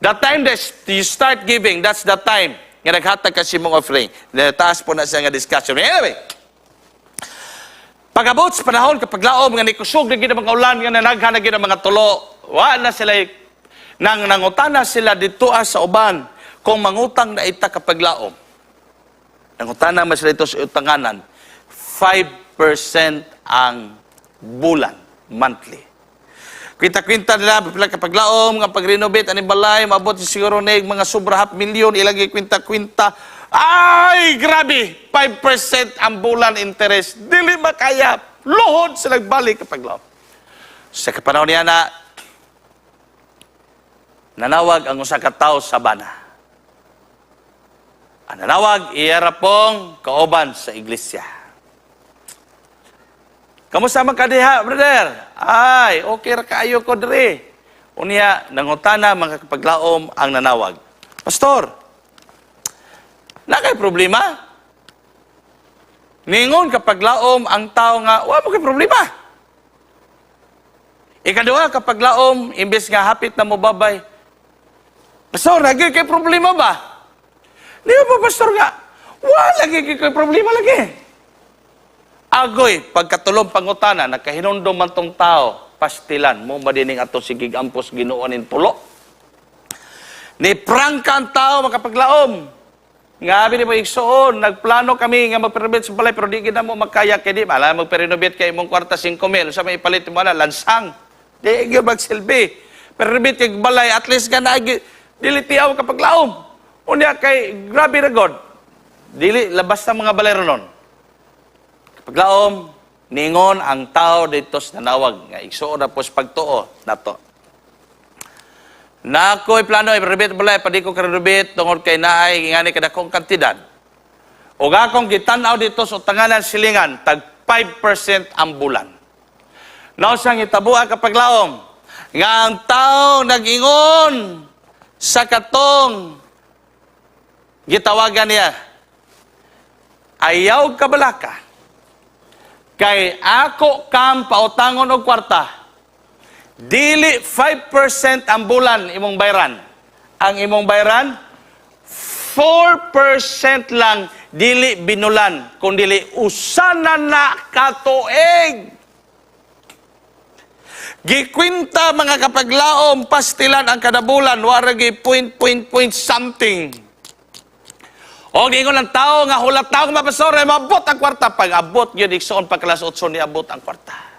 The time that you start giving, that's the time nga naghatag ka sa imong offering. Taas po na siya nga discussion. Anyway, pag-abot sa panahon kapaglaom nga nikusog na gid ang mga ulan nga nanaghan na gid ang mga tulo, wa na sila nang nangutana sila dito sa uban kung mangutang na ita kapaglaom. Nangutana man sila ito sa utanganan, 5% ang bulan, monthly. Kwinta-kwinta nila, pila kapaglaom, nga pag-renovate, ani balay, maabot siguro na mga sobra half million, ilagay kwinta-kwinta. Ay, grabe! 5% ang bulan interest. Dili makaya. Luhod sila balik kapaglaom. Sa kapanahon niya na, nanawag ang usa ka tawo sa bana. Ang nanawag, iya ra pong kauban sa iglesia. "Kamusta man ka diha, brother?" "Ay, okay ra kaayo ko diri." Unya, nangutana mga kapaglaom ang nanawag. "Pastor, naa kay problema?" Ningon kapaglaom ang tao nga wa mo kay problema. Ikaduha kapaglaom, imbes nga hapit na mo babay, "Pastor, lagi kay problema ba?" Di ba, Pastor, nga wa lagi kay problema lagi. Agoy, pagkatulong pangutana, nakahinumdom man tong tao, pastilan, mo ba dining ato sigig ampos Ginoo nin pulo? Ni prangka ang tao, makapaglaom. Nga abi ni mo igsuon, nagplano kami nga magpa-renovate sa balay pero di gid mo makaya kay di mala magpa-renovate kay imong kwarta 5 mil sa may ipalit mo na lansang. Di gyud magsilbi. Pa-renovate kay balay, at least nga na dili tiaw kapaglaom. Unya kay grabe ra god. Dili labas sa mga balay ronon. Kapaglaom, ningon ang tao dito sa nanawag nga igsuon na po sa pagtuo nato. Na ako'y plano i-renovate balay, padi ko ka-renovate tungod kay naay ingani kadakong kantidad. Og akong gitan-aw dito sa utanganan silingan, tag 5% ang bulan. Nausang itabua, kapaglaom, nga ang tao nag-ingon sa katong gitawagan niya, "Ayaw kabalaka, kay ako kam pautangon og kwarta, dili 5% ang bulan imong bayran. Ang imong bayran, 4% lang, dili binulan, kung dili usa na na katuig." Gikwinta, mga kapaglaom, pastilan ang kada bulan, waragi point, point, point something. O giingon ang tao nga hulat tao nga, "Pastor, ay mabot ang kwarta." Pag abot gyud, igsoon, pagkalas 8 ni abot ang kwarta.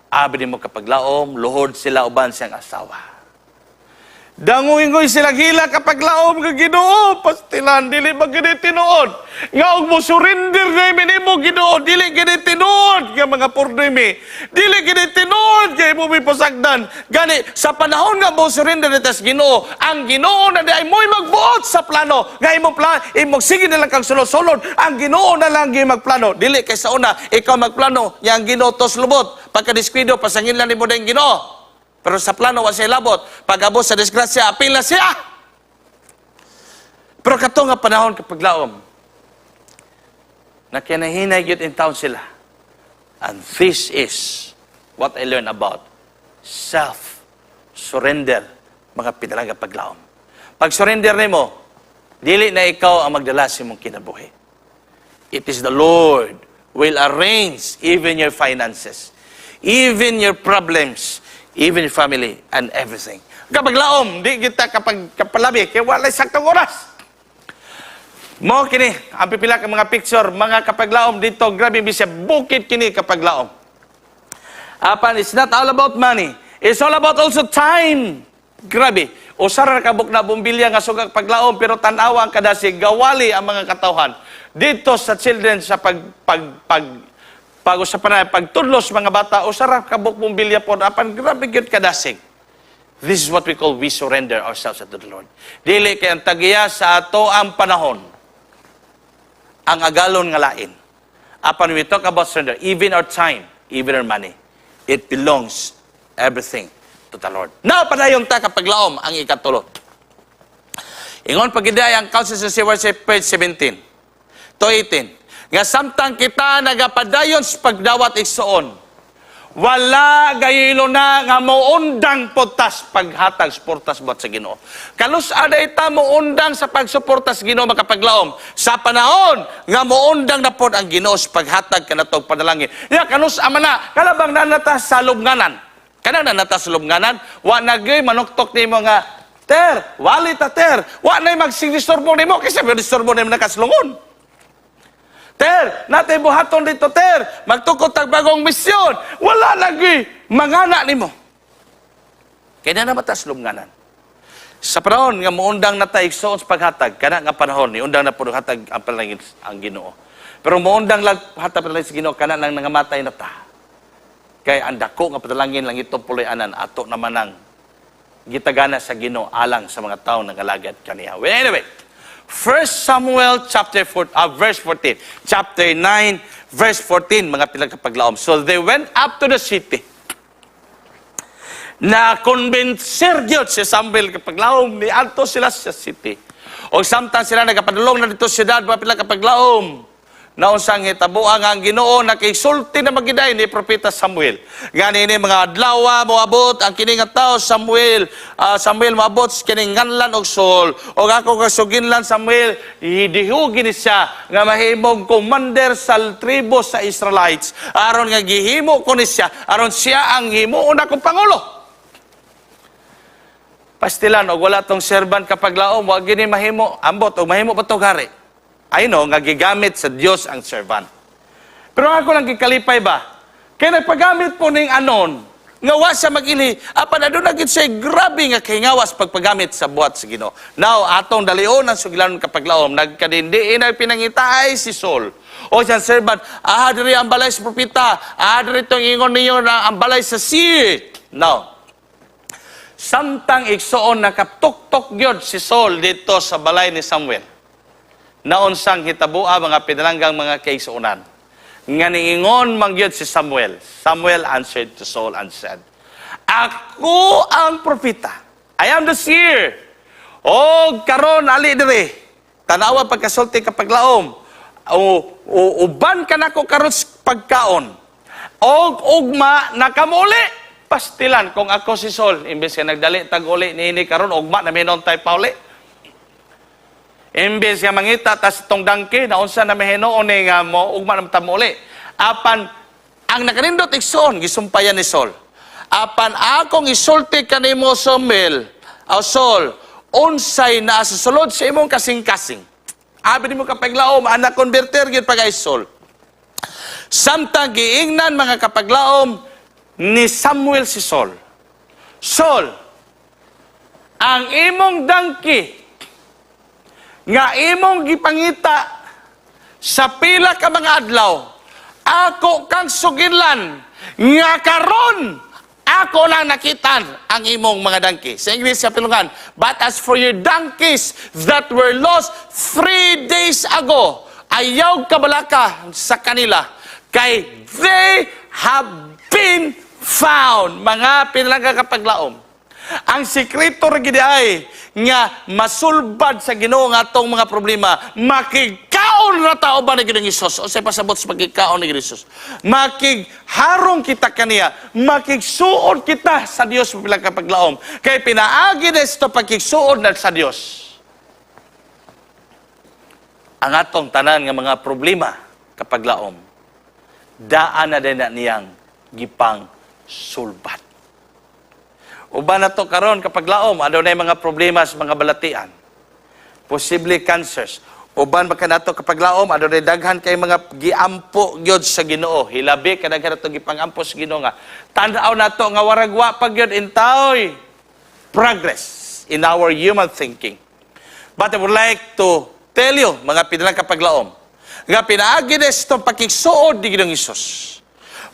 Abi nimo kapaglaom, luhod sila uban siyang asawa. Dangoy-ngoy sila gila, kapaglaom, nga "Ginoo, pastilan, dili ba gini tinuod? Nga og mo surrender na mi nimo, Ginoo, dili gini tinuod nga mga purdoy mi. Dili gini tinuod kay mo mi pasagdan." Gani sa panahon nga mo surrender ni tas Ginoo, ang Ginoo na di ay mo'y magbuot sa plano. Nga imong plan, imong sige na lang kang sulod-sulod, ang Ginoo na lang gyud magplano. Dili kay sa una ikaw magplano, yang Ginoo tos lubot. Pagka diskwido, pasangin lang nimo dayong Ginoo. Pero sa plano, wa siya labot. Pag abot sa disgrasya, apil na siya. Pero kato nga panahon, kapaglaom, nakinahinay gyud in town sila. And this is what I learned about self-surrender, mga pinalaga paglaom. Pag surrender nimo, dili na ikaw ang magdala sa imong kinabuhi. It is the Lord will arrange even your finances, even your problems, even your family, and everything. Kapag laom, di kita kapag kapalabi, kaya walay saktong oras. Mo kini, ang pipila ka mga picture, mga kapaglaom dito, grabe bisya, bukid kini, kapaglaom. Apan, it's not all about money. It's all about also time. Grabe. Usa ra kabuk na bumbilya nga sugak paglaom, pero tan-awa ang kadasig, gawali ang mga katawhan. Dito sa children sa pag pag pag pag usapan na pagtudlos mga bata, usa ra kabuk bumbilya pod, apan grabe gyud kadasig. This is what we call we surrender ourselves unto the Lord. Dili kay ang tagiya sa ato ang panahon ang agalon nga lain. Apan we talk about surrender, even our time, even our money, it belongs everything to the Lord. Now, padayon ta, kapaglaom, ang ikatulo. Ingon pagiday ang Counsels and Stewardship, page 17 to 18. Nga samtang kita nagapadayon sa pagdawat, igsoon, wala gayilo na nga moundang putas paghatag suportas buhat sa Ginoo. Kalus aday ta moundang sa pagsuporta sa Ginoo, makapaglaom, sa panahon nga moundang na pod ang Ginoo sa paghatag kanatog panalangin. Ya kanus ama na kalabang nanata sa lubnganan. Kanang nanata sa lubnganan, wa na gyud manuktok nimo nga, "Ter, wali ta, ter." Wa na'y magsigdisturbo nimo kasi may disturbo nimo nakaslungon. "Ter, natay buhaton dito, ter. Magtukod tag bagong misyon." Wala lagi mangana nimo. Kaya na naman tas lubnganan. Sa panahon nga muundang na ta, igsoon, sa paghatag, kana nga panahon, ni undang na pud hatag ang panalangin ang Ginoo. Pero muundang lag hatag panalangin sa Ginoo kana nang nangamatay na ta. Kay ang dako nga panalangin lang itong puloy-anan ato naman ang gitagana sa Ginoo alang sa mga tawo nagalagad kaniya. Well, anyway, 1 Samuel chapter 4, verse 14. Chapter 9, verse 14, mga pinagkapaglaom. So they went up to the city. Na convincer gyud si Samuel, kapaglaom, ni adto sila sa city. O samtang sila nagapadulong na dito sa siyudad, mga pinagkapaglaom. Naunsang hitabo ang Ginoo nakigsulti na magiday ni Propeta Samuel. Gani ni mga adlaw moabot ang kini nga tawo Samuel, Samuel, moabot kining nganlan og Saul. Og ako kasuginlan Samuel, dihugi ni siya nga mahimong commander sa tribo sa Israelites. Aron nga gihimo ko ni siya, aron siya ang himuon akong pangulo. Pastilan og wala tong servant kapaglaom, wa gini mahimo. Ambot og mahimo pa tog hari. I know nga gigamit sa Dios ang servant. Pero ako lang gikalipay ba? Kay nagpagamit po ning anon nga wa siya mag-ili, apan aduna gid siya grabe nga kahingawas pagpagamit sa buhat sa Ginoo. Now, atong dalion ang sugilanon kapaglaom, nagkadindi na pinangitaay si Saul. O siyang servant, "Ah, diri ang balay sa propeta, ah, diri tong ingon ninyo na ang balay sa seer." Now, samtang igsuon nakatuktok gyud si Saul dito sa balay ni Samuel. Naunsang hitabua, mga pinalanggang mga kaigsuonan? Nga niingon man gyud si Samuel. Samuel answered to Saul and said, "Ako ang propeta. I am the seer. O karon ali diri." Tanawa pagkasulti kapaglaom. O uban ka nako karon sa pagkaon. Og ugma nakamuli. Pastilan kung ako si Saul, imbes nga nagdali tag uli niini karon, ugma na minon tay pauli. Imbes nga mangita tas tong donkey, naunsa na mahinuon ni nga mo ugma na ta uli. Apan ang nakanindot, igsoon, gisumpayan ni Saul. "Apan akong isulti kanimo Samuel, o Saul, unsay naa sa sulod sa imong kasing-kasing." Abi nimo kapaglaom, anak converter gyud pag Saul. Samtang giingnan, mga kapaglaom, ni Samuel si Saul, "Saul, ang imong donkey nga imong gipangita sa pila ka mga adlaw, ako kang suginlan nga karon ako lang nakitan ang imong mga donkey." Sa English sa pilungan, "But as for your donkeys that were lost 3 days ago, ayaw kabalaka sa kanila, kay they have been found." Mga pinalangga kapaglaom, ang sikreto ra gid ay nga masulbad sa Ginoo nga atong mga problema, makigkaon ra ta uban ni Ginoong Hesus. Unsay pasabot sa pagkikaon ni Ginoong Hesus? Makigharong kita kaniya, makigsuod kita sa Dios bilang kapaglaom. Kay pinaagi na ito pagkigsuod na sa Dios. Ang atong tanan nga mga problema kapaglaom, daan na din na niyang gipang sulbad. Uban na to karon kapaglaom, adunay mga problema sa mga balatian. Posible cancers. Uban ba kanato kapaglaom, adunay daghan kay mga giampo gyud sa Ginoo. Hilabi kadaghan nato gipangampo sa Ginoo nga. Tan-aw nato nga warag wa pa gyud intaoy progress in our human thinking. But I would like to tell you, mga pinalang kapaglaom, nga pinaagi na itong pakigsuod ni Ginoong Hesus.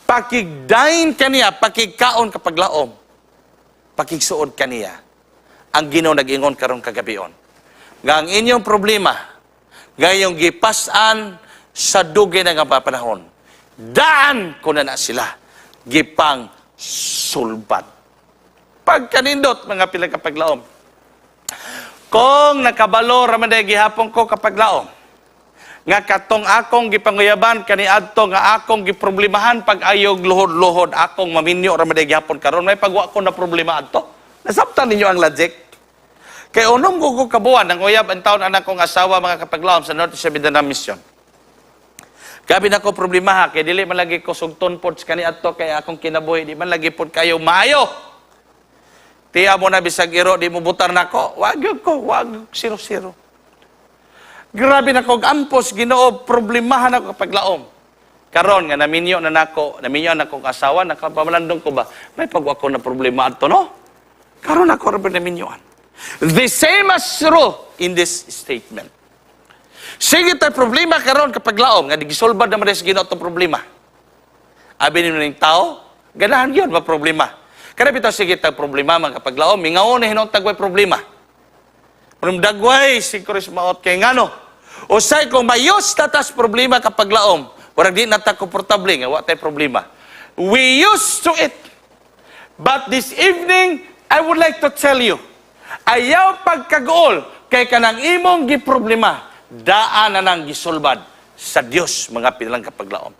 Pakigdain kaniya, pakigkaon kapaglaom, pakigsuod kaniya. Ang Ginoo nag-ingon karong kagabion nga ang inyong problema, gayong gipas-an sa dugay na nga panahon, daan ko na na sila gipang sulbad. Pagkanindot, mga pilang kapaglaom. Kung nakabalo raman day gihapon ko kapaglaom, nga katong akong gipanguyaban kaniadto nga akong giproblemahan pag ayog luhod-luhod, akong maminyo ra man day gihapon karon, may pagwa ko na problema adto. Nasabtan ninyo ang logic? Kay unom ko kabuan ang uyab ang taon anak kong asawa, mga kapaglaom, sa North Mindanao Mission. Gabi na ko problema ha, kay dili man lagi ko sugton pod sa kaniadto, kay akong kinabuhi di man lagi pod kayo maayo. Tiya mo na bisag iro di mo butar nako, wag gyud ko, wag siro-siro. Grabe na ko ampos Ginoo, problemahan ako kapaglaom. Karon nga naminyo na nako, naminyo na akong asawa, nakapamalandong ko ba, may pagwa ko na problema adto, no? Karon ako ra ba naminyoan. The same as true in this statement. Sige tay problema karon kapaglaom nga gisolbad naman sa Ginoo itong problema. Abi ni ning tao, ganahan yun ba problema. Kada bitaw sige tag problema, mga kapaglaom, mingaon na hinuon tagway problema. Pero dagway si Chris maot kay ngano. Usay kung mayos tatas problema kapaglaom, warag di na ta komportable nga wa tay problema. We used to it. But this evening, I would like to tell you, ayaw pagkaguol kay kanang imong giproblema, daan na nang gisulbad sa Dios, mga pinalang kapaglaom.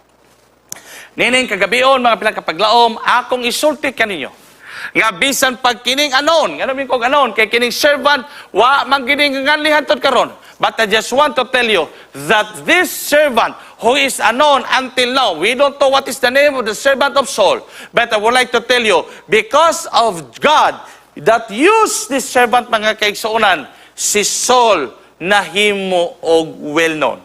Nining kagabion, mga pinalang kapaglaom, akong isulti kaninyo nga bisan pag kining anon, ngano min kog anon, kay kining servant wa man kining nganli hantod karon. But I just want to tell you that this servant who is unknown until now, we don't know what is the name of the servant of Saul. But I would like to tell you, because of God that used this servant, mga kaigsuonan, si Saul nahimo og well known.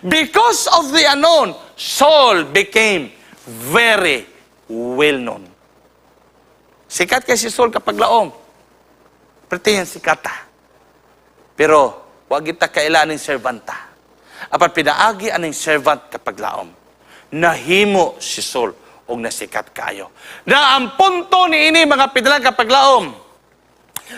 Because of the unknown, Saul became very well known. Sikat kay si Saul kapaglaom. Perti yan sikata. Pero wag kita kaila aning servanta. Apan pinaagi aning servant kapaglaom, nahimo si Saul og nasikat kayo. Na ang punto ni ini, mga pinalang kapaglaom,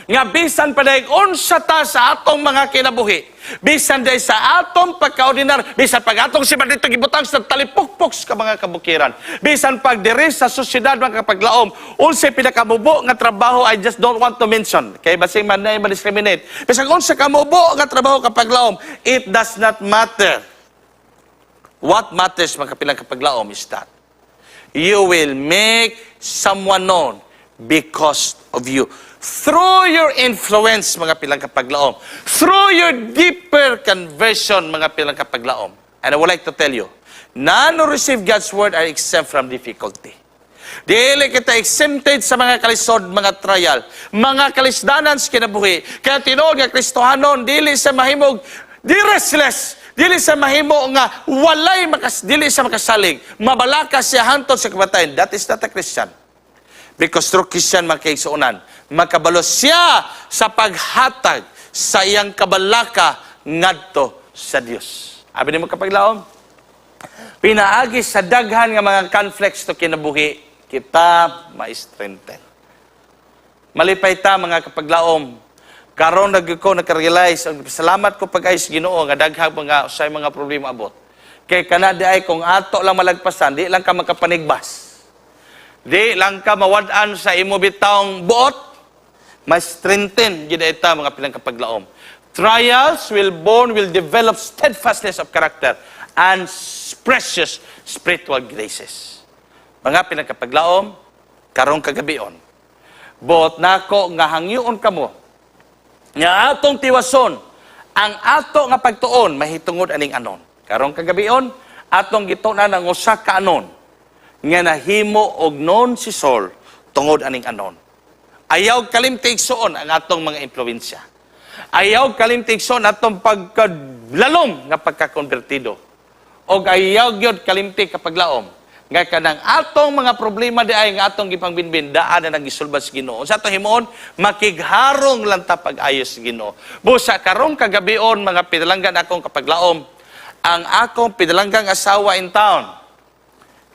nga bisan pa dayeg unsa ta sa atong mga kinabuhi, bisan day sa atong pagkaordinar, bisan pag atong si dito gibutang sa talipukpok sa mga kabukiran, bisan pag diri sa sosyedad, mga kapaglaom, unsay pinakamubo nga trabaho, I just don't want to mention kay basing man na ma-discriminate, bisan unsa kamubo nga trabaho kapaglaom, it does not matter. What matters, mga kapilang kapaglaom, is that you will make someone known because of you. Through your influence, mga pilang kapaglaom. Through your deeper conversion, mga pilang kapaglaom. And I would like to tell you, none who receive God's word are exempt from difficulty. Dili kita exempted sa mga kalisod, mga trial, mga kalisdanan sa kinabuhi. Kaya tinuod nga Kristohanon, dili sa mahimog, di restless, dili sa mahimo nga walay makas, dili sa makasalig, mabalaka siya hantod sa kamatayon. That is not a Christian. Because true Christian, mga kaigsuonan, makabalo siya sa paghatag sa iyang kabalaka ngadto sa Dios. Abi nimo kapaglaom, pinaagi sa daghan nga mga conflicts to kinabuhi, kita ma-strengthen. Malipay ta, mga kapaglaom. Karon nag ko nakarealize, ang salamat ko pag-ay sa Ginoo nga daghang mga usay mga problema abot. Kay kana di ay kung ato lang malagpasan, di lang ka makapanigbas. Di lang ka mawad-an sa imo bitawng buot, ma-strengthen gid ita, mga pilang kapaglaom. Trials will develop steadfastness of character and precious spiritual graces. Mga pilang kapaglaom, karong kagabion, buot nako nga hangyoon kamo nga atong tiwason ang ato nga pagtuon mahitungod aning anon. Karong kagabion, atong gitun-an ang usa ka anon nga nahimo og known si Saul tungod aning anon. Ayaw kalimti, igsoon, ang atong mga impluwensya. Ayaw kalimti, igsoon, atong pagkalalom nga pagkakonvertido. Og ayaw gyud kalimti kapaglaom nga kanang atong mga problema di ay nga atong gipangbinbin daan na nagisulbad sa Ginoo. Sa atong himuon, makigharong lang ta pag-ayos sa Ginoo. Busa karong kagabion, mga pinalanggan akong kapaglaom, ang akong pinalanggang asawa in town,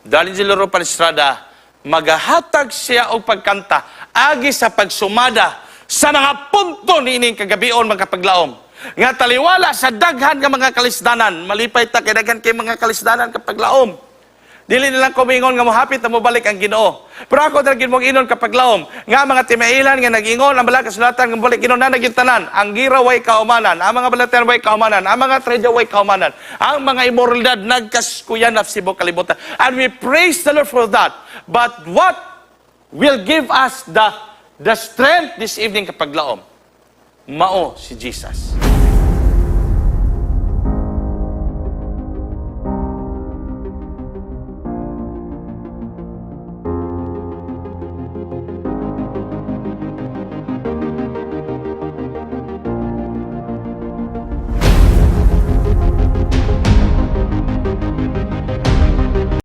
Darlene Loro Palistrada, magahatag siya og pagkanta agi sa pagsumada sa mga punto niining kagabion, mga kapaglaom. Nga taliwala sa daghan nga mga kalisdanan, malipay ta kay daghan kay mga kalisdanan kapaglaom. Dili nilang kumingon nga mohapit na mobalik ang Ginoo. Pero ako talaga mong inon kapaglaom nga mga timailan nga nag-ingon ang balaang kasulatan nga mobalik Ginoo na naging tanan. Ang gira way kaumanan, ang mga balatian way kaumanan, ang mga tragedya way kaumanan, ang mga imoralidad nagkaskuyan sa tibuok kalibutan. And we praise the Lord for that. But what will give us the strength this evening kapaglaom? Mao si Jesus.